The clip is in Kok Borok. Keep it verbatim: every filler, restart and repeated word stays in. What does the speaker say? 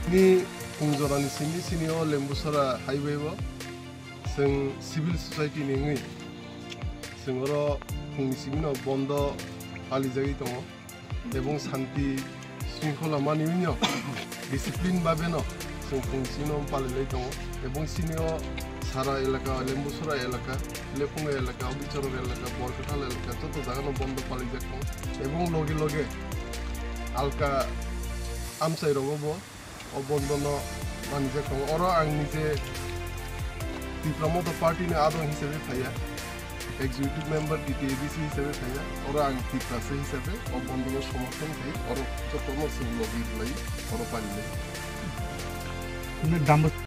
Ni pung jorani simi sini o Lembusora highway o chwng civil society ni wngwi chwng oro phungni simi no bondo palijagwi tongo. Ebong santi shringkhola maniwino discipline babeno chwng phung chino palilai tongo. Ebong sinio sara elaka, Lembusora elaka, Lephunga elaka, Bichorok elaka, Borkathal elaka, joto jagano bondo palijak tongo. Ebong loge loge alka amchai rogo bo o bondono manjak tongo. Oro ang nije Tipra Motha Party ni adong hisabe phaiya, executive member T T A D C hisabe phaiya. Oro ang Tiprasa hisabe o bondono somorthon khai, oro jotono chwng logi rwlai, oro palinai. Hwnwi Dambus-